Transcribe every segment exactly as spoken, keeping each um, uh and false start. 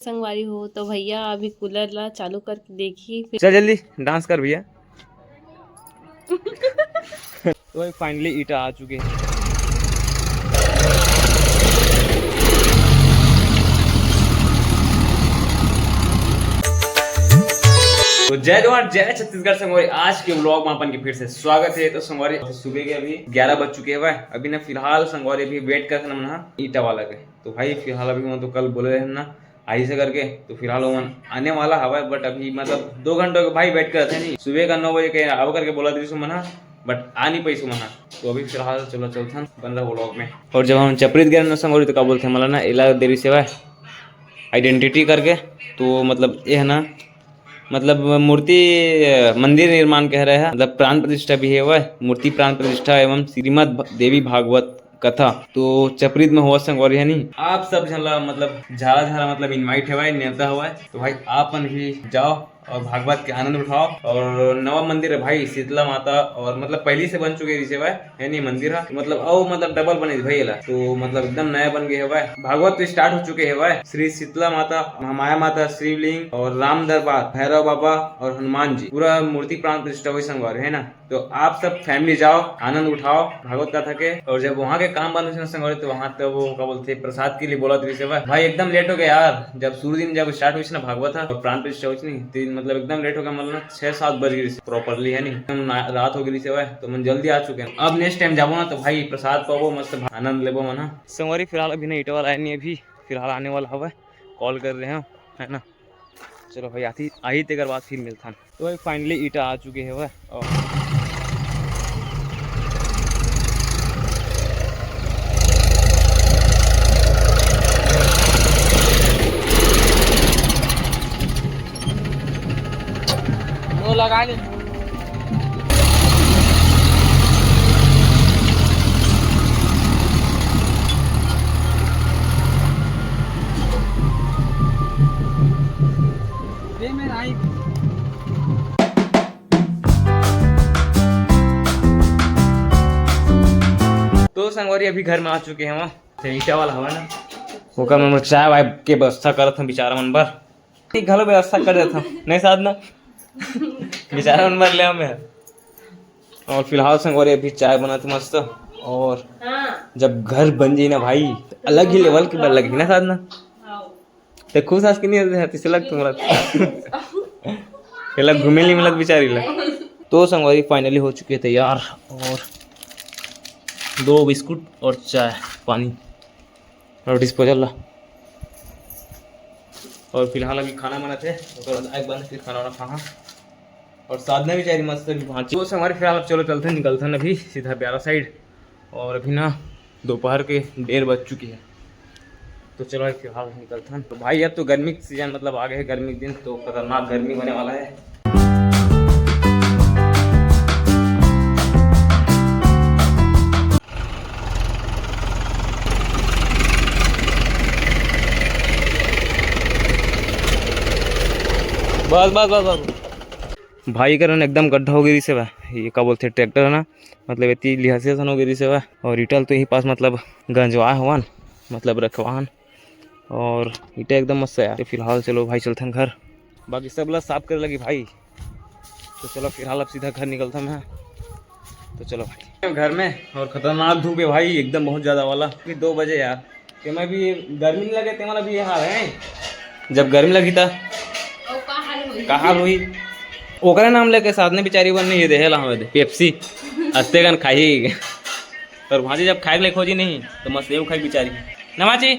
संगवारी हो, तो भैया अभी कूलर ला चालू करके देखी, फिर चल जल्दी डांस कर भैया। तो भाई, फाइनली ईटा आ चुके हैं। तो जय जवान, जय छत्तीसगढ़ संगवारी। आज के व्लॉग में अपन के फिर से स्वागत है। तो संगवारी, सुबह के अभी ग्यारह बज चुके हैं भाई। अभी ना फिलहाल संगवारी अभी वेट करत हन हमन हा ईटा वाला के। तो भाई फिलहाल अभी मैं तो कल बोले रहे ना, आही से करके, तो फिलहाल ओमन आने वाला हवय, but अभी मतलब दो घंटा के भाई वेट करत हे नहीं, सुबह का नौ बजे के आवा करके बोला दिस ओमन हा, but आ नहीं पाइस ओमन हा। तो अभी फिलहाल चलो चलथन, बन रहा व्लॉग में। और जब हम चपरीत गए ना संगवारी, तो का बोलते हैं, मला ना एला देरी से आइडेंटिटी करके, तो मतलब ये है ना, मतलब मूर्ति, अ, मंदिर निर्माण कह रहे हैं, मतलब प्राण प्रतिष्ठा भी है वह, मूर्ति प्राण प्रतिष्ठा एवं श्रीमद भ-, देवी भागवत कथा। तो चपरीत में होवत संगवारी है नहीं, आप सब झन ला मतलब झारा झारा मतलब इनवाइट हवय, नेवता हवय। तो भाई आप मन भी जाओ और भागवत के आनंद उठाओ। और नवा मंदिर है भाई शीतला माता, और मतलब पहली से बन चुके रिसे हवय, है नहीं मंदिर है, मतलब अउ मतलब डबल बने भाई एला, तो मतलब एकदम नया बन गए हवय। भागवत तो स्टार्ट हो चुके हवय। श्री शीतला माता, महामाया माता, शिवलिंग और राम दरबार, भैरव बाबा और हनुमान जी, पूरा मूर्ति प्राण प्रतिष्ठा हुई संगवारी है ना। तो आप सब फैमिली जाओ, आनंद उठाओ भागवत कथा के। और जब वहाँ के काम बंद होइस ना संगवारी, तो वहाँ तो वो का बोलते प्रसाद के लिए बोला तो रिसे हवय। भाई एकदम लेट हो गया यार, जब शुरू दिन जब स्टार्ट होइस ना भागवत हा और प्राण प्रतिष्ठा होइस नहीं, तो मतलब एकदम लेट हो गया, मतलब ना छः सात बज गई प्रॉपरली है नहीं, एकदम ना-, रात हो गई रिसे हवय। तो मन जल्दी आ चुके हैं। अब नेक्स्ट टाइम जाबो ना तो भाई प्रसाद पाबो, मस्त भा-, आनंद लेबो मन हा। संगवारी फिलहाल अभी नहीं ईटा वाला आए नहीं, अभी फिलहाल आने वाला हवय, कॉल कर रहे हैं, है ना। चलो भाई, आती, आही तेकर बाद फिर मिलथन। तो भाई फाइनली ईटा आ चुके हवय। और वो लगा ले। दे मेरा आई। तो संगवारी अभी घर में आ चुके हैं, वहाँ से ईटा वाला हवा ना, ओकर में चाय वाय के व्यवस्था करत हम बेचारा मन बर। एक घलो व्यवस्था कर देत हम, नहीं साधना बेचारा मन बर ले हमें। और फिलहाल संगवारी अभी चाय बनत मस्त, और जब घर बन जाई ना भाई, तो अलग ही लेवल के बन लगी ना साधना। ते खुश हस कि नहीं हस? तिसे लग तुम्हारा एला घूमे नहीं मिलत बेचारी ला। तो संगवारी फाइनली हो चुके हैं तैयार, और दो बिस्कुट और चाय पानी और डिस्पोजल ला। और फिलहाल अभी खाना बनत हे, ओकर बाद आए के बाद फिर खाना वाना खाहा। और साधना बेचारी मस्त अभी भांची। तो संगवारी फिलहाल अब चलो चलते हैं, निकलते हैं अभी सीधा ब्यारा साइड। और अभी ना दोपहर के डेढ़ बज चुकी है। तो चलो भाई, फिलहाल निकलथन। तो भाई, अब तो गर्मी के सीजन, मतलब, आ गए हैं गर्मी के दिन, तो खतरनाक गर्मी होने वाला है। बस, बस, बस, बस। भाई, करन एकदम गड्ढा हो गई से बा। ये का बोलते, ट्रैक्टर है ना, मतलब, इतनी लिहासी असन हो गई से बा। और ईटा ल तो यही पास, मतलब, गंजवाए हवन, मतलब, रखवाहन। और ईटा एकदम मस्त है यार। तो फिलहाल चलो भाई, चलथन घर, बाकी सब ला साफ करे लगी भाई। तो चलो फिलहाल अब सीधा घर निकलता मैं। तो चलो भाई, घर में। और खतरनाक धूप है भाई, एकदम बहुत ज्यादा वाला। अभी दो बजे यार, कि मैं भी गर्मी नहीं लगे, तेमन अभी ये हाल है। जब गर्मी लगी था, का हाल हुई? ओकरे नाम लेके साधना बेचारी बन नहीं देहे ला हमें पेप्सी। अस्ते गन खाई। और भांजी जब खाए के लिए खोजी नहीं, तो मस्त सेव खाई बेचारी। ना भांजी?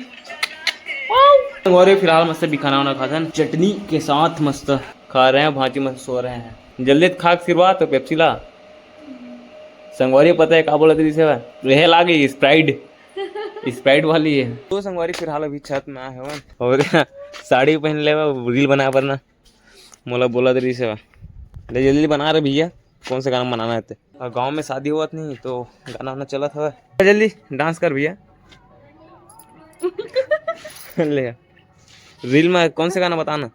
संगवारी फिलहाल मस्त भी खाना वाना खाथन, चटनी के साथ मस्त खा रहे हैं। भांजी मस्त सो रहे हैं, जल्दी खा के सिरवा तो पेप्सी ला। संगवारी पता है का बोलत रहिस हे? रहे लागे स्प्राइट, स्प्राइट वाली है। तो संगवारी फिलहाल अभी छत में आए हवन और साड़ी पहन लेवा रील बनाए बर ना। मोला बोलत रहिस हे, ले जल्दी बना रे भैया, कौन सा गाना बनाना है ते। और गांव में शादी होवत नहीं तो गाना वाना चलत हवय। जल्दी डांस कर भैया। ले रील में कौन से गाना बताना?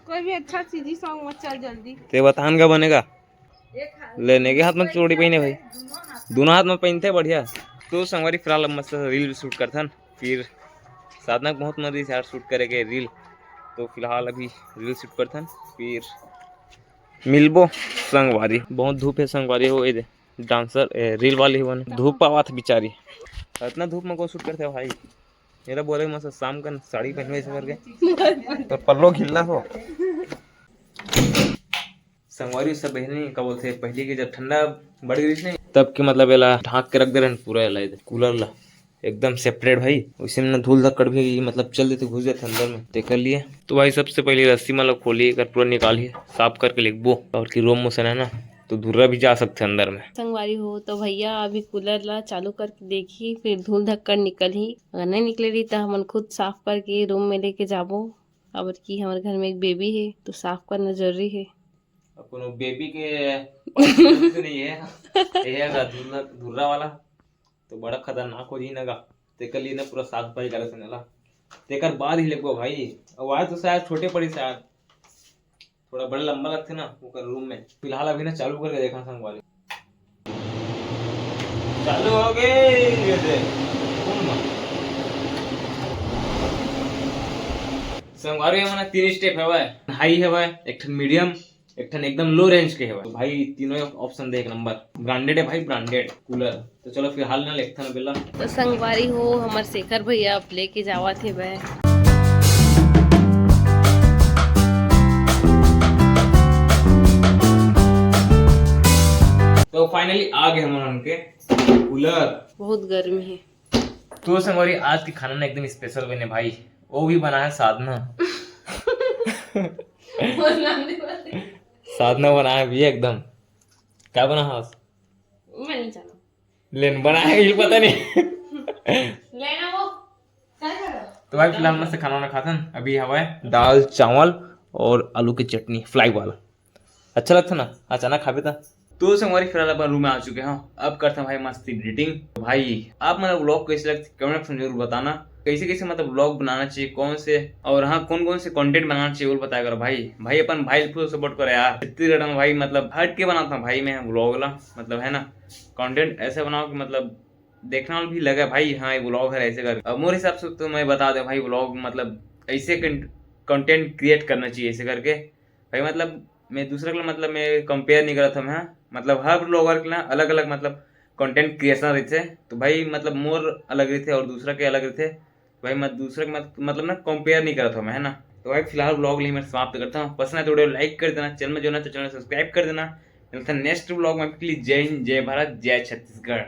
कोई भी अच्छा सीजी सॉन्ग मत चल जल्दी। ते बतान का बनेगा। एक हाथ लेने के हाथ में चूड़ी पहने भाई, दोनों हाथ में पहनते बढ़िया। तो संगवारी फिलहाल अब मस्त रील शूट करथन, फिर साधना के बहुत मन रहिस यार शूट करे के रील, तो फिलहाल अभी रील शूट करथन, फिर मिलबो संगवारी। बहुत धूप है संगवारी हो, ये दे डांसर, ए, रील वाली हो, धूप पावा था बेचारी। इतना धूप में कौन शूट करते हो भाई? मेरा बोले मस्त शाम का साड़ी पहनवे से करके तो पल्लो खिलना हो। संगवारी सब बहनी का बोलते हैं, पहले के जब ठंडा बढ़ गई नहीं, तब के मतलब एला ढांक के रख दे रहे पूरा एला, कूलर ला एकदम सेपरेट भाई। वैसे में ना धूल धक्कड़ भी मतलब चल देते, घुस जाते अंदर में, देख लिए। तो भाई सबसे पहले रस्सी मतलब खोली, एकर पूरा निकाल ही साफ करके लिखबो, और कि रूम में से ना, ना तो धुर्रा भी जा सकते अंदर में। संगवारी हो तो भैया अभी कूलर ला चालू करके देखी, फिर धूल धक्कड़ निकल ही, अगर नहीं निकले रही तो हमन खुद साफ करके रूम में लेके जाबो, काबर कि हमर घर में एक बेबी है तो साफ करना जरूरी है। अब कोनो बेबी के तो नहीं है, ये है धुर्रा, धुर्रा वाला तो बड़ा खतरनाक हो जी ना गा। तेकर लिए ना पूरा साफ सफाई करे से नला, तेकर बाद ही लेबो भाई। अब आज तो शायद छोटे पड़ी शायद, थोड़ा बड़ा लंबा लगते ना ओकर रूम में। फिलहाल अभी ना चालू करके देखा संगवारी। चालू हो गए, ये दे। कौन बा? संगवारी, हमन तीन स्टेप हवय, हाई हवय, एक ठन मीडियम, एक ठन एकदम लो रेंज के हवय। तो भाई तीनों ऑप्शन दे, एक नंबर ब्रांडेड है भाई, ब्रांडेड कूलर। तो चलो फिलहाल ना लेथन बेला। तो संगवारी हो, हमर शेखर भैया अब लेके जावत हे बे। तो फाइनली आ गए हमन उनके कूलर। बहुत गर्मी है। तो संगवारी, आज के खाना ना एकदम स्पेशल बने भाई, वो भी बना है साधना। साधना बना है भैया एकदम। क्या बना है? मैं नहीं जानू। लेन बना है, ये पता नहीं। लेना वो। तो भाई फिलहाल मस्त खाना वाना खाथन। अभी हवा है दाल चावल और आलू की चटनी फ्राई वाला। अच्छा लगता ना अचानक खाबे ता। तो संगवारी फिलहाल अपन रूम में आ चुके हैं। अब करते हैं भाई मस्त एडिटिंग। तो भाई आप मतलब व्लॉग कैसे लगते कमेंट सेक्शन जरूर बताना, कैसे कैसे मतलब व्लॉग बनाना चाहिए, कौन से और हाँ कौन कौन से कंटेंट बनाना चाहिए वो बताया करो भाई। भाई अपन भाई फुल सपोर्ट करो यार। छत्तीसगढ़ में भाई मतलब हट के बनाता हूँ भाई मैं व्लॉग ला, मतलब है ना, कंटेंट ऐसे बनाओ कि मतलब देखना भी लगे भाई हाँ ये व्लॉग है ऐसे करके। अब मोर हिसाब से तो मैं बता दे भाई व्लॉग मतलब ऐसे कंटेंट क्रिएट करना चाहिए ऐसे करके भाई। मतलब मैं दूसरा के मतलब मैं कंपेयर नहीं करता हूँ, हाँ मतलब हर व्लॉगर के ना अलग अलग मतलब कंटेंट क्रिएशन रहते। तो भाई मतलब मोर अलग रहते और दूसरा के अलग रहते। भाई मैं दूसरे के मत, मतलब ना कंपेयर नहीं करता हूँ मैं, है ना। तो भाई फिलहाल व्लॉग यही मैं समाप्त करता हूँ। पसंद है तो वीडियो लाइक कर देना, चैनल में जो ना चैनल सब्सक्राइब कर देना। मिलता है नेक्स्ट व्लॉग में, आपके लिए जय हिंद, जय भारत, जय छत्तीसगढ़।